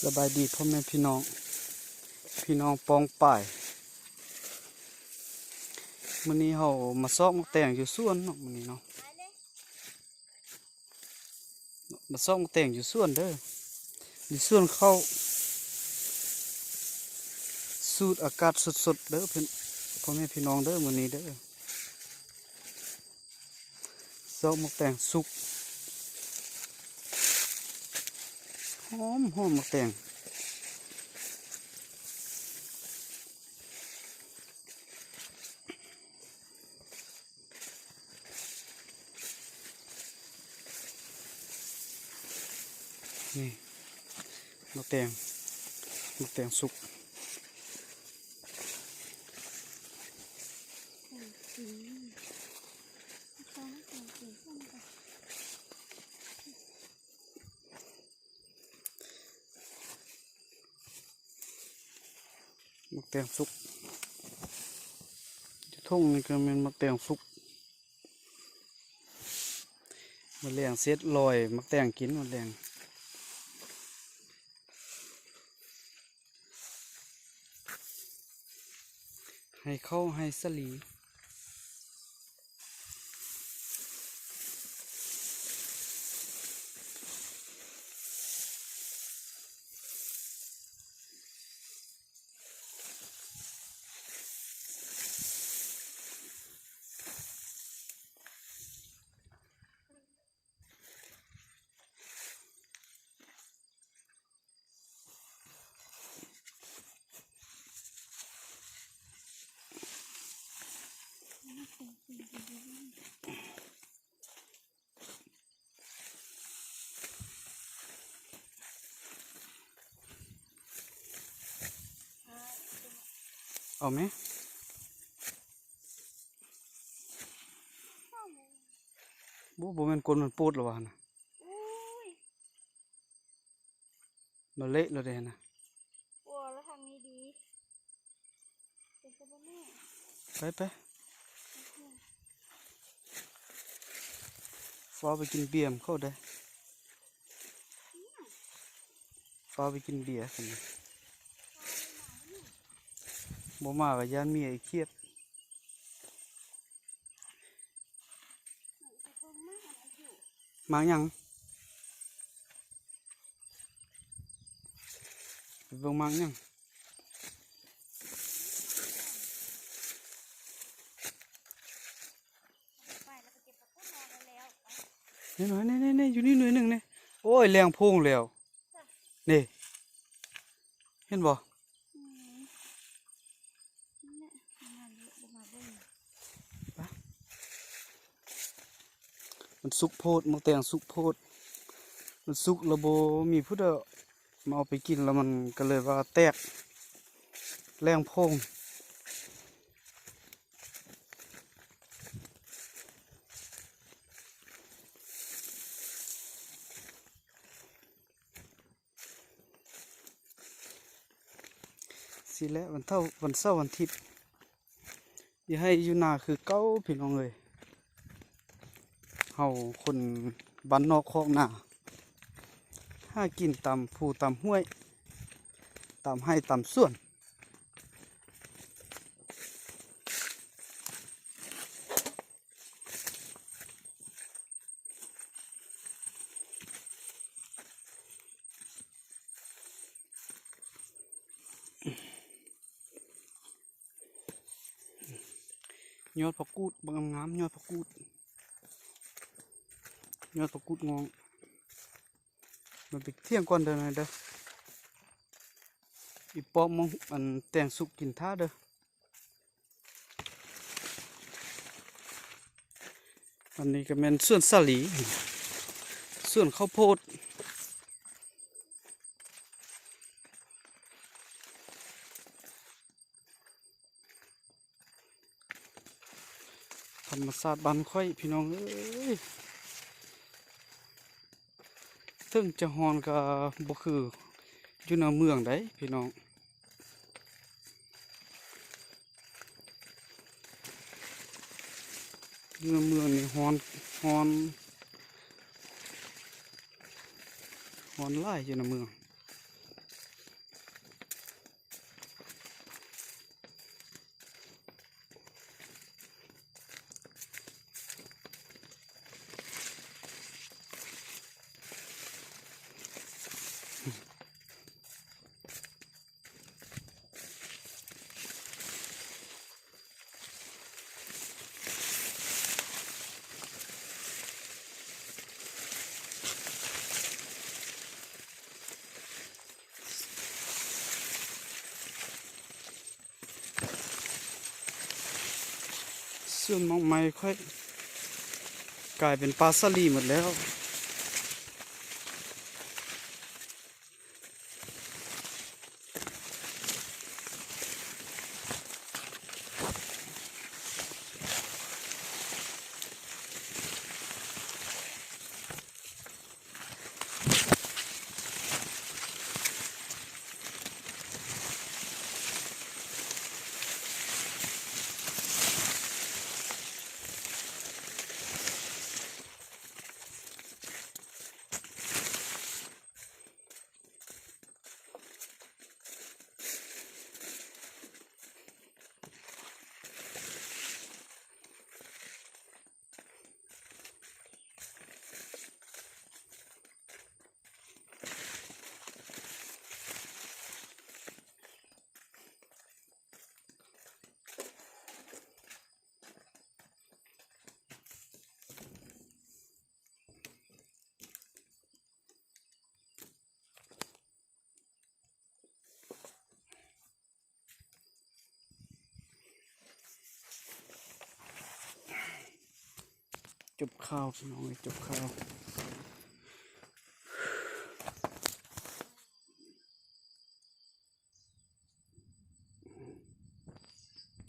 ສະບາຍດີພໍ່ແມ່ພີ່ນ້ອງ ພີ່ນ້ອງປ້ອງປາຍ. ມື້ນີ້ເຮົາມາຊອກໝາກແຕງຢູ່ສວນເນາະ ມື້ນີ້ເນາະ. ມາຊອກໝາກແຕງຢູ່ສວນເດີ ຢູ່ສວນເຂົ້າ ສູດອາກາດສົດໆເດີ ເພື່ອນ ພໍ່ແມ່ພີ່ນ້ອງເດີ ມື້ນີ້ເດີ. ຊອກໝາກແຕງສຸກ ຫອມ ຫອມໝາກແຕງ. ນີ້ ໝາກແຕງ ໝາກແຕງສຸກ. ໝາກແຕງສຸກ ຢູ່ທົ່ງນີ້ກໍແມ່ນໝາກແຕງສຸກ. ມື້ແລງເຮັດລອຍໝາກແຕງກິນມື້ແລງ ໃຫ້ເຂົ້າໃຫ້ສາລີ. ເອົາແມະ. ບໍ່ ບໍ່ແມ່ນກົ້ນມັນໂປດແລ້ວວະຫັ້ນນະ. ໂອ້ຍ ມັນເລະແລ້ວເດ້ຫັ້ນນະ. ໂອ້ ແລ້ວທາງນີ້ດີ ເປັນໄປບໍ່ແມ່? ໄປ ໄປ. ໂອເຄ ຟ້າວໄປກິນເບຍນຳເຂົາເດີ້. ຟ້າວໄປກິນເບຍກັນ. ບໍ່ມາກໍຢ້ານເມຍອີຂຽດ. ໝາກຫຍັງ? ໄປເບິ່ງໝາກຫຍັງ? ນີ້ ນີ້ ນີ້ ນີ້ ຢູ່ນີ້ໜ່ວຍໜຶ່ງນີ້. ໂອ້ຍ ແຫຼງໂພງແລ້ວ. ນີ້ ເຫັນບໍ່? ອືມ ນັ້ນແຫຼະ ມັນມາເຍາະ ບໍ່ມາເບິ່ງ. ໄປ ມັນສຸກໂພດ ໝາກແຕງສຸກໂພດ. ມັນສຸກແລ້ວບໍ່ມີຜູ້ໃດມາເອົາໄປກິນ ແລ້ວມັນກໍເລີຍວ່າແຕກ ແຫຼງໂພງ. ຊີ້ແຫຼະ ວັນເສົາ ວັນເສົາວັນອາທິດ ຢູ່ໄຮ່ຢູ່ນາຄືເກົ່າ ພີ່ນ້ອງເອີຍ. ເຮົາຄົນບ້ານນອກຄອກນາ ຫາກິນຕາມພູຕາມຫ້ວຍ ຕາມໄຮ່ຕາມສວນ. ຍອດຜັກກູດ ບັກງາມໆ ຍອດຜັກກູດ ຍອດຜັກກູດງອງ. ມັນໄປທ່ຽງກ່ອນເດີນະເດີ ອີປອບມອງອັນແຕງສຸກກິນຖ້າເດີ. ອັນນີ້ກໍແມ່ນສວນສາລີ ສວນເຂົ້າໂພດ. ທຳມະຊາດບ້ານຂ້ອຍ ພີ່ນ້ອງເອີຍ ເຖິງຈະຮ້ອນກໍບໍ່ຄືຢູ່ໃນເມືອງໃດ໋ ພີ່ນ້ອງ. ຢູ່ໃນເມືອງນີ້ຮ້ອນ ຮ້ອນ ຮ້ອນຫຼາຍຢູ່ໃນເມືອງ. ຕົ້ນໝາກໄມ້ຂ້ອຍກາຍເປັນປ່າສາລີໝົດແລ້ວ. ຈົບຂ່າວ ພີ່ນ້ອງເອີຍ ຈົບຂ່າວ.